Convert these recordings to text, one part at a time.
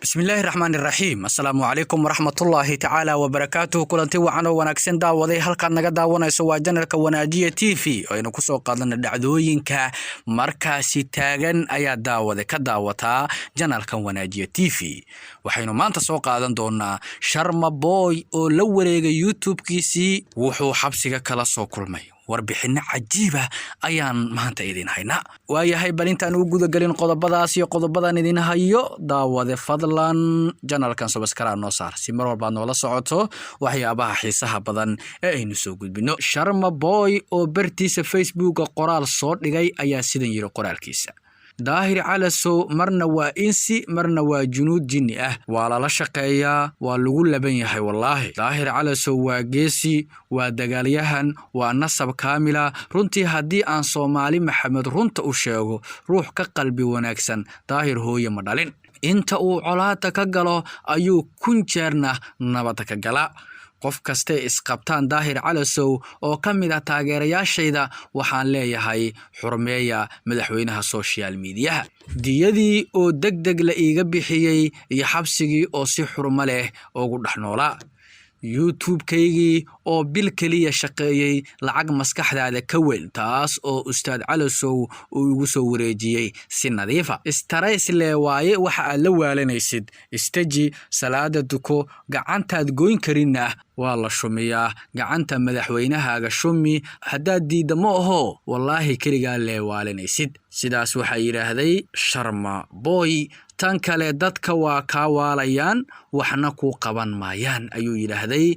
Bismillaahi raxmaani raxiim. Assalaamu calaykum waraxmatullaahi tacaala wabarakaatuh. Kulanti wacan oo wanaagsan, daawaday. Halkaad naga daawanayso waa channelka Wanaajiya TV oo aynu kusoo qaadana dhacdooyinka markaasi taagan ayaa daawade ka daawataa channelkan Wanaajiya TV. Waxaynu maanta soo qaadan doonaa Sharma Boy oo la wareegay YouTube-kiisii, wuxuu xabsiga kala soo kulmay. Warbixinno cajiiba ayaan maanta idin haynaa. Waayahay, bal intaan u gudagelin qodobadaas iyo qodobadan idin hayo, daawade, fadlan channelkan subscribe noo saar si mar walbaad noola socoto waxyaabaha xiisaha badan ee aynu soo gudbino. Sharma Boy oo bartiisa Facebooka qoraal soo dhigay ayaa sidan yiri qoraalkiisa: "Daahir Calasow marna waa insi, marna waa junuud jinni ah. Waa lala shaqeeyaa, waa lagu laban yahay. Wallaahi, Daahir Calasow waa geesi, waa dagaalyahan, waa nasab kaamila. Runtii, haddii aan Soomaali Maxamed runta u sheego, ruux ka qalbi wanaagsan Daahir hooye ma dhalin. Inta uu colaada ka galo ayuu 1000 jeerna nabadda ka galaa. Qof kastee isqabtaan Daahir Calasow oo ka mid ah taageerayaashayda, waxaan leeyahay xurmeeya madaxweynaha social mediaha. Diyadii oo deg deg la iiga bixiyey iyo xabsigii oo si xurmo leh ugu dhex noolaa, YouTube-kaygii oo bil keliya shaqeeyey, lacag maskaxdaada ka weyn, taas oo Ustaad Calasow uu igu soo wareejiyey si nadiifa. Stress lee waaye waxa aad la waalanaysid. Istaji, salaada duko. Gacantaad goyn karinna waa la shumiyaa. Gacanta madaxweynahaaga shumi. Haddaad diidda, ma aho, wallaahi keligaa lee waalanaysid." Sidaas waxaa yidhaahday Sharma Boy. "Tan kale, dadka waa kaa waalayaan, waxna ku qaban maayaan," ayuu yidhaahday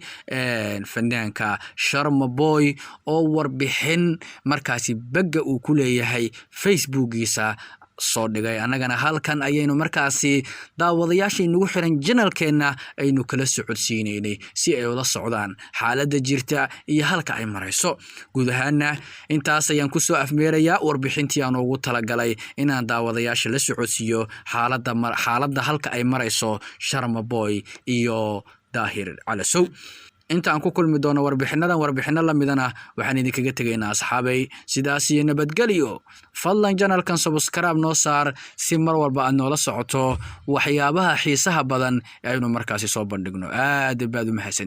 fanaanka Sharma Boy oo warbixin markaasi begga uu ku leeyahay Facebookiisa soo dhigay. Annagana halkan ayaynu markaasi daawadayaashii nagu xiran channelkeenna aynu kala socodsiineynay si ay ula socdaan xaaladda jirta iyo halka ay marayso. Guud ahaana intaas ayaan kusoo afmeerayaa warbixintii aan ugu talagalay inaan daawadayaasha la socodsiiyo xaaladda halka ay marayso Sharma Boy iyo Daahir Calasow. Inta aan ku kulmi doono warbixinadan warbixino lamidana, waxaan idinkaga tegaynaa, asxaabay, sidaas iyo nabadgelyo. Fadlan channelkan subscribe noo saar si mar walba aad noola socoto waxyaabaha xiisaha badan ee aynu markaasi soo bandhigno. Aad baad u mahadsan.